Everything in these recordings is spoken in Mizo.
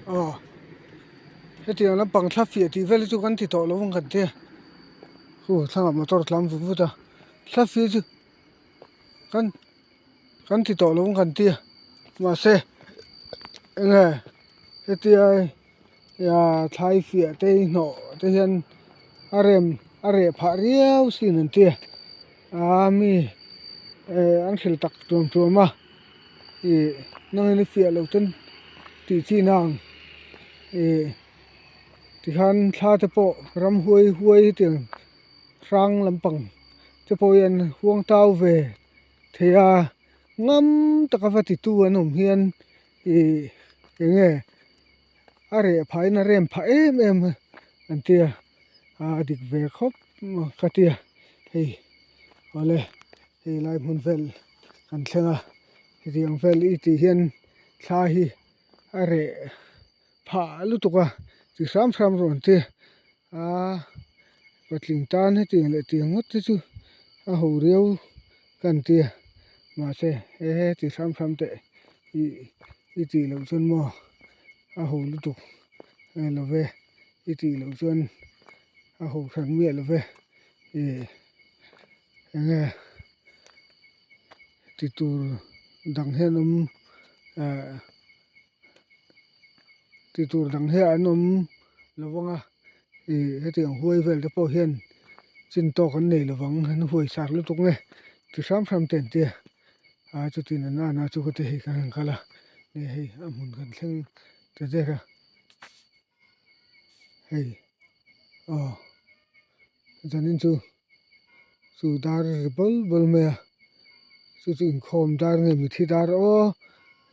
Aw hetiang lampang thla fiah tih vel hi chu kan ti tawh lo ang kan tia khu thlangah motor a tlan vut vut a thla fiah chu kan kan ti tawh lo ang kan tia mahse enge hetia thlai fiah te hnawh te hian a rem a reh phah riau sin an tia aa mi an hrilh tak tuam tuam a. Ih nangin i fiah loh ten tih chi na ang ih tikhan thla te pawh ram huai huai hetiang hrang lampang te pawh hian huang tau ve thei a ngam taka va titu an awm hian ih eng nge a reh phah in a rem phah em em an tia a dik ve khawp ka tia hei awle hei lai hmun vel. Kan thleng a hetiang vel i tih hian thla hi a reh phah lutuk a chi hram hram rawn che a patling tan hetiang leh tiang ngawt te chu a ho riau kan tia mahse he he chi hram hram teh ih i tih loh chuan maw a ho lutuk lo ve i tih loh chuan a ho hran miah lo ve ih eng nge. Ti tur dang hian awm ehh ti tur dang hi an awm lo vang a ih hetiang huai vel te pawh hian chin tawk an nei lo vang an huai sar lutuk nge ti hram hram te an tia a chuti na nana chu ka ti hei kan han kal a nge hei a hmun kan thleng ta der a hei aw zanin chu. Chu dar ri bawl bawl mai a chu chu inkhawm dar nge mithi dar aw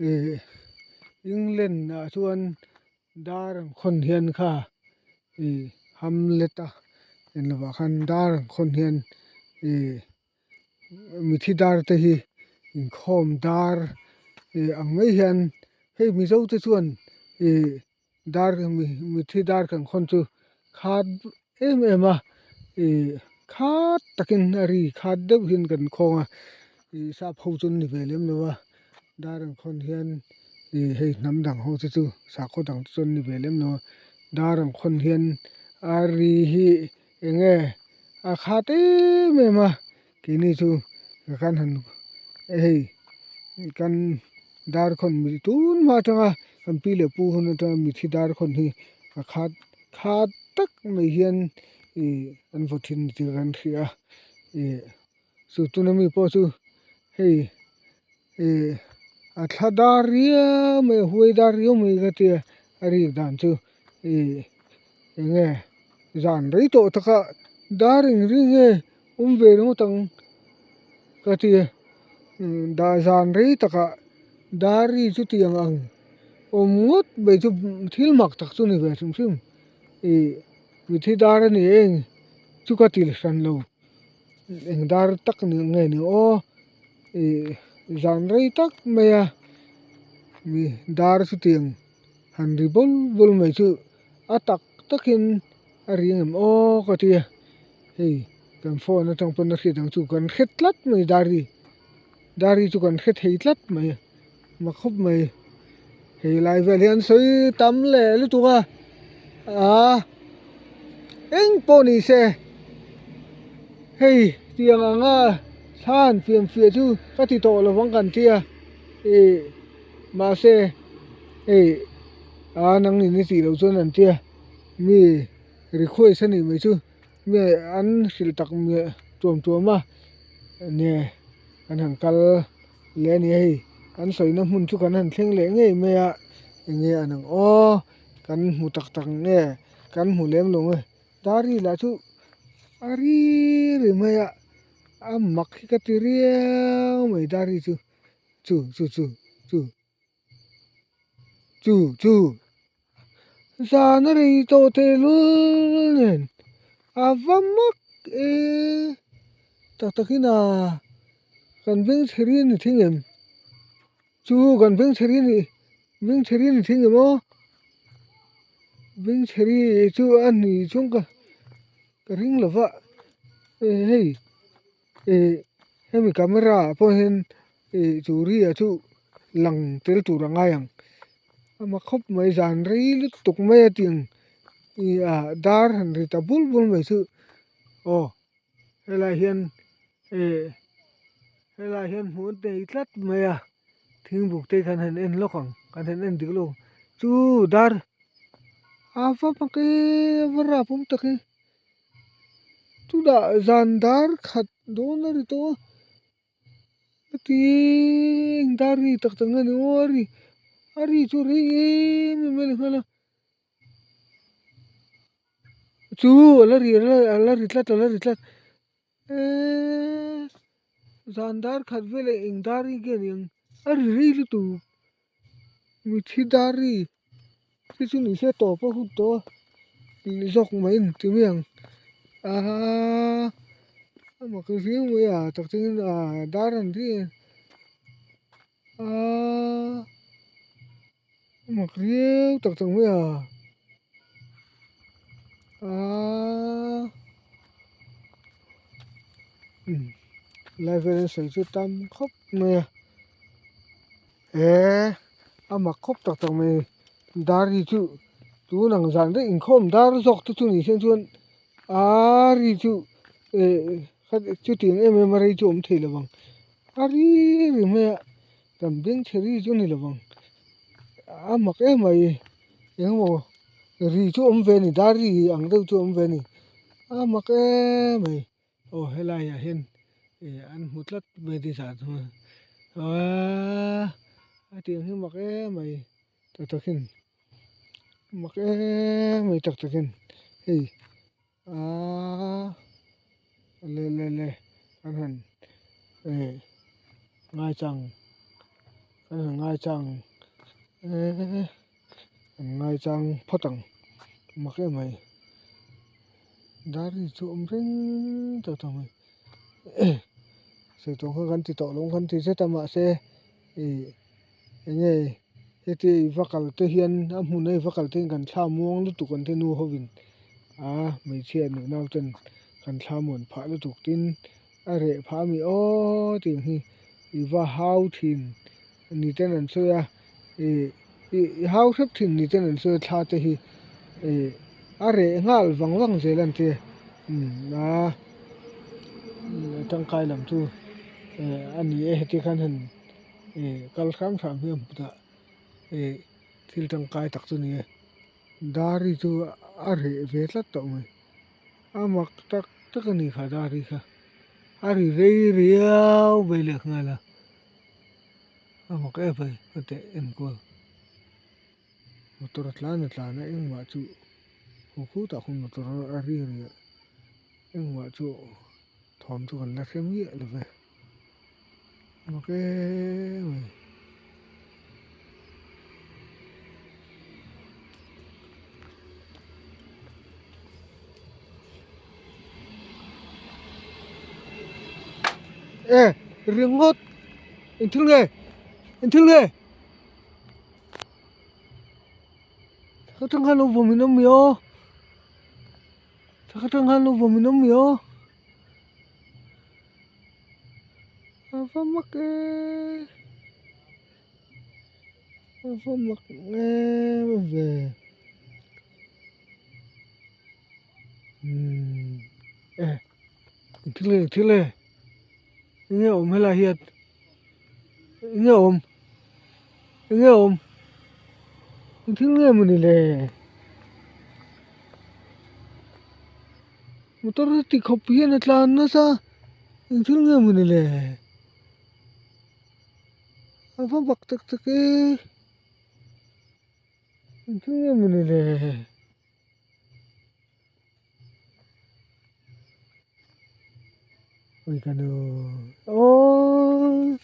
ih England ah chuan dar an khawn hian kha ih Hamlet a eng lovah khan dar an khawn hian ih mithi dar te hi inkhawm dar ih ang mai hian hei Mizo te chuan ih dar mithi dar kan khawn chu khat em em a ih khat takin a ri khat deuh hian kan khawng a ih sap ho chu an ni ve lem lo a dar an khawn hian ih hei hnam dang ho te chu sakhaw dang te chu an ni ve lem lo a dar an khawn hian a ri hi eng nge a khat em em a keini chu kan han hei kan dar khawn mi tun hma atanga kan pi leh pu hun atanga mithi dar khawn hi a khat khat tak mai hian ih an vaw thin tih kan hria a ih chu tuna mi pawh chu hei ih a thla dar riau mai a huai dar riau mai ka tia a rik dan chu ih eng nge zan rei tawh taka dar engring nge awm ve ringawt ang ka ti a dah zan rei takah dar ri chu tiang ang awm ngawt mai chu thil mak tak chu a ni ve hrim hrim ih mithi dar a ni eng chu ka ti hran lo eng dar tak ni nge ni aw ih zan rei tak mai a mi dar chu tiang han ri bawl bawl mai chu a tak takin a ri ang em aw ka ti a hei kan phone atang pawn a hriat ang chu kan hre tlat mai diary diary chu kan hre thei tlat mai ma khawp mai hei lai vel hian sawi tam leh lutuk a ah eng pawh ni se hei tiang anga thla han fiam fiah chu ka ti tawh lo vang kan tia ih mahse hei ah nang in i tih loh chuan an tia mi request a nih mai chu nge an hrilh tak miah tuam tuam a nge an han kal leh a ni a hei an sawina hmun chu kan han thleng leh ngei mai a enge an ang aw kan hmu tak tak nge kan hmu lem lo nge dari lah chu a ri ri mai a a mak hi ka ti riau mai dari chu chu chu chu chu. Chu chu zan a rei tawh tehlul nen a va mak e tak takin a kan beng chhe ri a ni thing em chu kan beng chhe ri a ni beng chhe ri a ni thing em aw beng chhe ri chu a ni chuang ka ka ring lo va hei ih hemi camera ah pawh hian ih chu ri ah chu lang tel tur a ngai ang. A mak khawp mai zan rei lutuk mai a tiang ih ah dar han ri ta bul bul mai chu aw helai hian ih helai hian hmuh an nei tlat mai a thingbuk te khan han en lawk ang kan han en dik lawk ang chu dar a va mak em a va rap awm tak e chutah zan dar khat dawn a ri tawh a. Heti eng dar ri tak tak nge ni aw a ri a ri chu rei em em a ni nghal a chu a la ri a la ri tlat a la ri tlat eeee zan dar khat veleh eng dar ri nge ni ang a ri rei lutuk mithi dar ri chu chu ni se tawp a hun tawh a ni zawk mai ang ti mai ang aaa a mak riau mai a tak chuan aaa dar an ri aaa a mak riau tak tak mai a aaa umm lai vel an sawi chu tam khawp mai a. Eee a mak khawp tak tak mai dar hi chu tun ang zan daih inkhawm dar zawk te chu ni se chuan aa ri chu eh chutiang em em a rei chu awm thei lo vang a ri ri mai a kan beng chhe ri chu a ni lo vang a mak em mai engemaw ri chu awm ve a ni dar ri ang deuh chu awm ve a ni a mak em mai. Aw helai ah hian ih an hmu tlat mai ti zah chu aaa a tiang hi mak em mai tak tak in mak em mai tak tak in hei aaa le le le an han eh ngaichang an han ngaichang eee an ngaichang phawt ang mak em mai. Dar hi chu awm reng tawh tawh mai sawi tawh kha kan ti tawh lo kan ti zet a mahse ih eng nge heti va kal te hian a hmun a va kal te hian kan thla muang lutuk an ti nu ho in a hmeichhia nu nau ten kan thla muan phah lutuk tin a reh phah a mi aw tih ang hi i va hau thin ni ten an sawi a ih i hau hrep thin ni ten an sawi a thla te hi ih a reh nghal vang vang zel an ti umm a tangkai lam chu eh a ni e heti khan han ih kal hram hram hi a hmu ta ih thil tangkai tak chu a ni e dari chu a reh ve tlat tawh mai a mak tak tak a ni kha dari kha a ri rei riau mai leh nghal a. A mak em mai ka teh enkawl motor a tlan a tlan a engmah chu haw khutah khawn motor a ri ri a engmah chu thawm chu kan la hre miah lo ve a mak em mai. E ringawt eng thil nge eng thil nge thla atang khan lo vawm in awm mi aw thla atang khan lo vawm in awm mi aw a va mak e a va mak em ve umm e eng thil nge eng thil nge. Enge awm helai hian enge awm enge awm eng thil nge mawni le motor ti khawp hian a tlan nasa eng thil nge mawni le a va bak tak tak e eng thil nge mawni le. Ui ka nu aww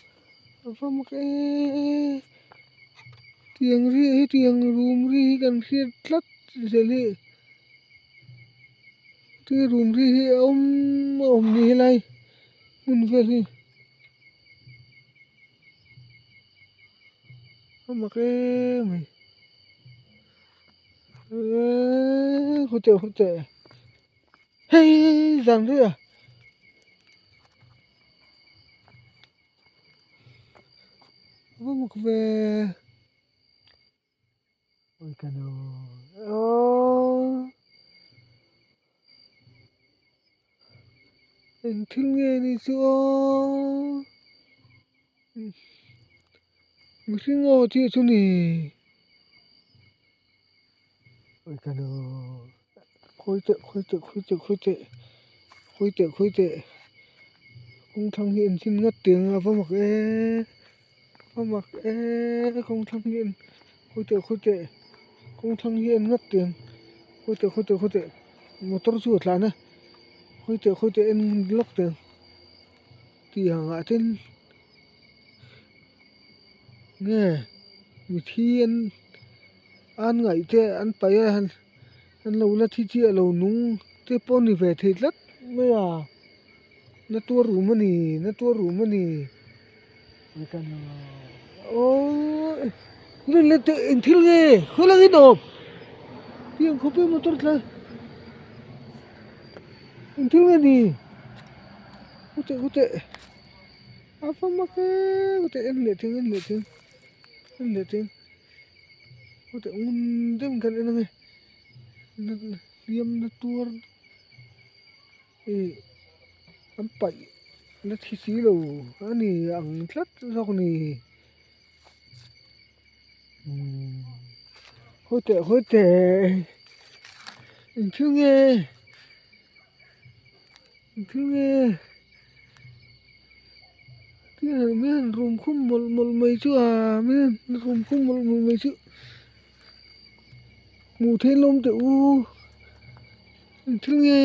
a va mak e tiang ri hi tiang room ri hi kan hriat tlat zel hi tinge room ri hi a awm a awm ni helai hmun vel hi a mak em mai. Eeee khawteh khawteh hei zan rih a va mak ve. Ui ka nu aww eng thil nge ni chu aww mihring aw chiah chu ni ui ka nu khawi teh khawi teh khawi teh khawi teh khawi teh khawi teh kawng thlang hi en chin ngat teh ang a va mak e. A mak e kawng thlang hi en khawi teh khawi teh kawng thlang hi en ngawt teh ang khawi teh khawi teh khawi teh motor chu a tlan a khawi teh khawi teh en lawk teh ang tih ang ah ten nge mithi an an ngaih te an paih a an lo la thi chiah lo nung te pawh a ni ve thei tlat mai a. Na tuar rum a ni na tuar rum a ni aww eng thil nge khawi lang in awm tiang khawp hi motor tlan eng thil nge ni khawteh khawteh a va mak e khawteh en leh thing en leh thing en leh thing khawteh ngun deuhin kan en ange hliam na tuar. Ih an paih na thi si lo a ni ang tlat zawk a ni umm hawi teh hawi teh eng thil nge eng thil nge min han rum khum mawlh mawlh mai chu a min han rum khum mawlh mawlh mai chu hmuh theih lawm teh u. Eng thil nge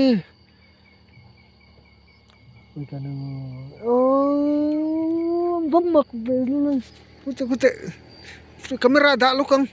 aww va mak ve khawte khawte camera dah lawk ang.